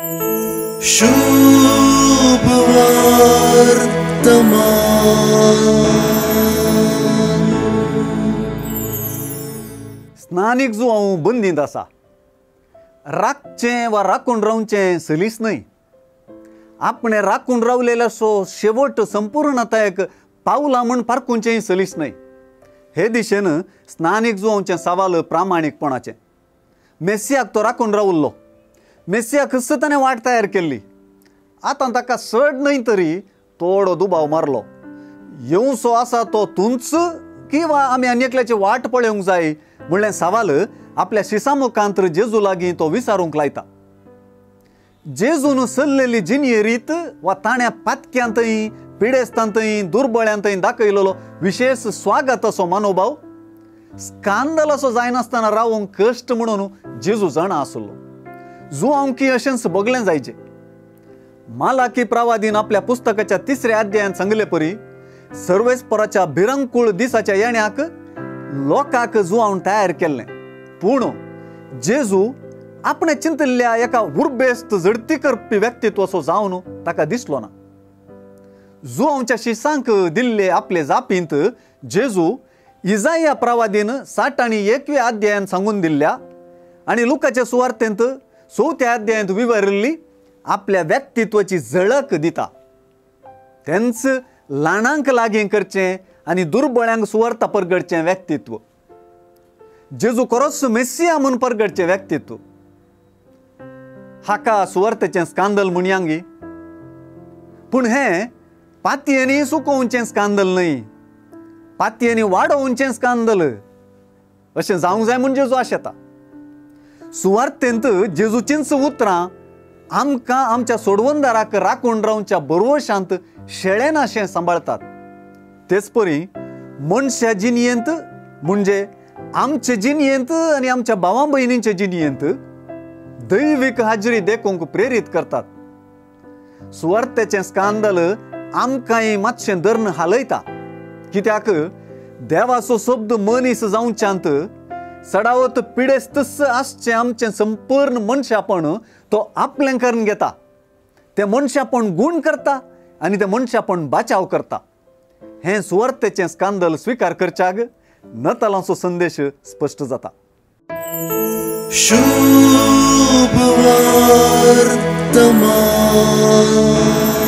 शुभ वर्तमान. स्नानीक जो हांव बंदींत आसा, राखचें वा राखून रावचें सलीस न्हय. आपणें राखून रावलेल्याचो शेवट संपूर्णतायेक पावला म्हूण पारखुचेंय सलीस न्हय. हे दिशेन स्नानीक जुवांचें सवाल प्रामाणीकपणाचें. मेसियाक तो राखून रावल्लो, मेसियाक ताणें वाट तयार केल्ली. आतां ताका चड न्हय तरी थोडो दुबाव मारलो, येवचो आसा तो तूंच किंवा आमी आनी एकल्याची वाट पळोवंक जाय म्हणलें सवाल आपल्या शिसामुखांत जेजू लागीं तो विचारूंक लायता. जेजून सल्लेली जिणये रीत वा ताणें पातक्यांतय पिडेस्तांतय दुर्बळ्यांतय दाखयलेलो विशेष स्वागताचो मनोभाव स्कांदल असो जायनासतना रावूंक कश्ट म्हणून जेजू जाणा आसलो. जुआंकी अशेंच भोगलें जायचें. मालाकी प्रवादीन आपल्या पुस्तकाच्या तिसऱ्या अध्यायान सांगले परी सर्वेस्पराच्या भिरंकूळ दिसाच्या येण्याक लोकांक जुआवन तयार केल्लें. पूण जेजू आपणें चिंतिल्ल्या एका उर्बेस्त झडती करपी व्यक्तित्वाचो जावन ताका दिसलो ना. जुआंवच्या शिसांक दिल्ले आपले जापींत जेजू इजाया प्रवादीन 61व्या अध्यायान सांगून दिल्ल्या आनी लुकाच्या सुवार्तेंत 4थ्या अध्यायांत विवरिल्ली आपल्या व्यक्तित्वाची झळक दिता. तेंच ल्हानांक लागीं करचें आनी दुर्बळ्यांक सुवार्ता परगडचें व्यक्तित्व, जेजू खरोच मेसिया म्हूण परगडचें व्यक्तित्व, हाका सुवार्तेचें स्कांदल म्हणयांगी. पूण हें पातयेंनी सुकोवचें स्कांदल न्हय, पातयेंनी वाडोवचें स्कांदल अशें जावंक जाय म्हूण जेजू आशेता. सुवार्तेंत जेजूचींच उतरां आमकां आमच्या सोडवणदाराक राखून रावच्या बरवशांत शेळेनाशें सांबाळतात. तेच परी मनशा जिणयेंत म्हणजे आमचे जिणयेंत आनी आमच्या भावा भयणींचे जिणयेंत दैवीक हाजरी देखूंक प्रेरीत करतात. सुवार्तेचें स्कांदल आमकांय मातशें धरून हालयता, कित्याक देवाचो शब्द मनीस जावच्यांत चडावत पिडेस्तच आसचें आमचें संपूर्ण मनशापण तो आपलें करून घेता. तें मनशापण गूण करता आनी तें मनशापण बाचाव करता. हें सुवार्तेचें स्कांदल स्विकार करच्याक नतालांचो संदेश स्पश्ट जाता. शुभ वर्तमान.